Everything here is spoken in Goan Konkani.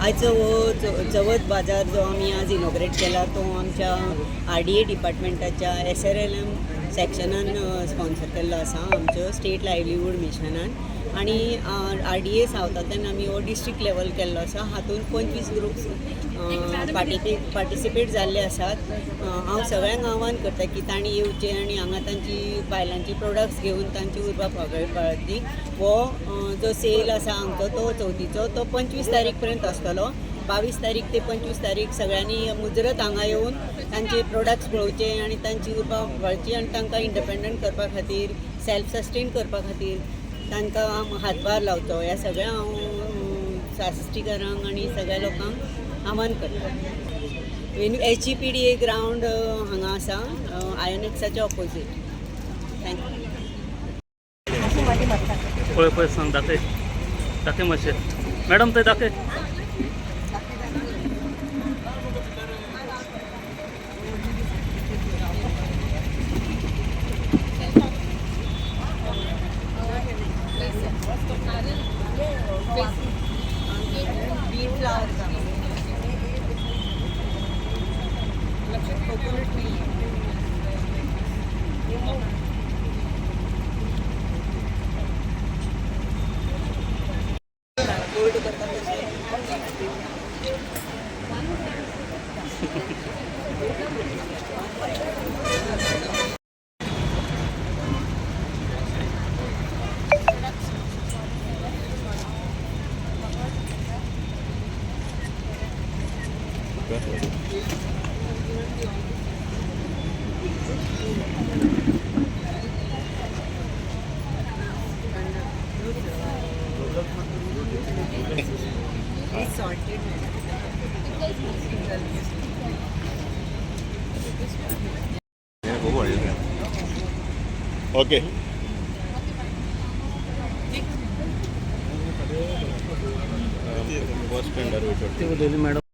आयचो हो चवथ बाजार जो आमी आज इनॉग्रेट केला तो आमच्या आरडीए डिपार्टमेंटाच्या एसआरएलएम सेक्शनान स्पॉन्सर केल्लो आसा, आमच्यो स्टेट लायवलीहूड मिशनान. आनी आरडीए सावथांतल्यान आमी हो डिस्ट्रिक्ट लेवल केल्लो आसा. हातूंत 25 ग्रुप्स पार्टिसिपेट जाल्ले आसात. हांव सगळ्यांक आव्हान करता की तांणी येवचें आनी हांगा तांची बायलांची प्रोडक्ट्स घेवन तांची उर्बा पाळची. हो जो सेल आसा आमचो तो चवथीचो तो 25 तारीख पर्यंत आसतलो. 22 तारीख ते 25 तारीख सगळ्यांनी मुजरत हांगा येवन तांचे प्रोडक्ट्स पळोवचे आनी तांची उर्बा वाडची आनी तांकां इंडिपेंडंट करपा खातीर, सेल्फ सस्टेन करपा खातीर तांकां हातभार लावचो. ह्या सगळ्या हांव साश्टीकारांक आनी सगळ्या लोकांक आव्हान करता. वेन्यू एसजीपीडीए ग्रावंड हांगा आसा, आयोनेक्साच्या ऑपोजीट. Thank you. पळय पळय, सांग, दाखय दाखय मातशें मॅडम, थंय दाखय. बीट फ्लावर का कोकोनट नहीं है. गोल्ड करता तशें. It's salted. Okay. ती उलयली मॅडम.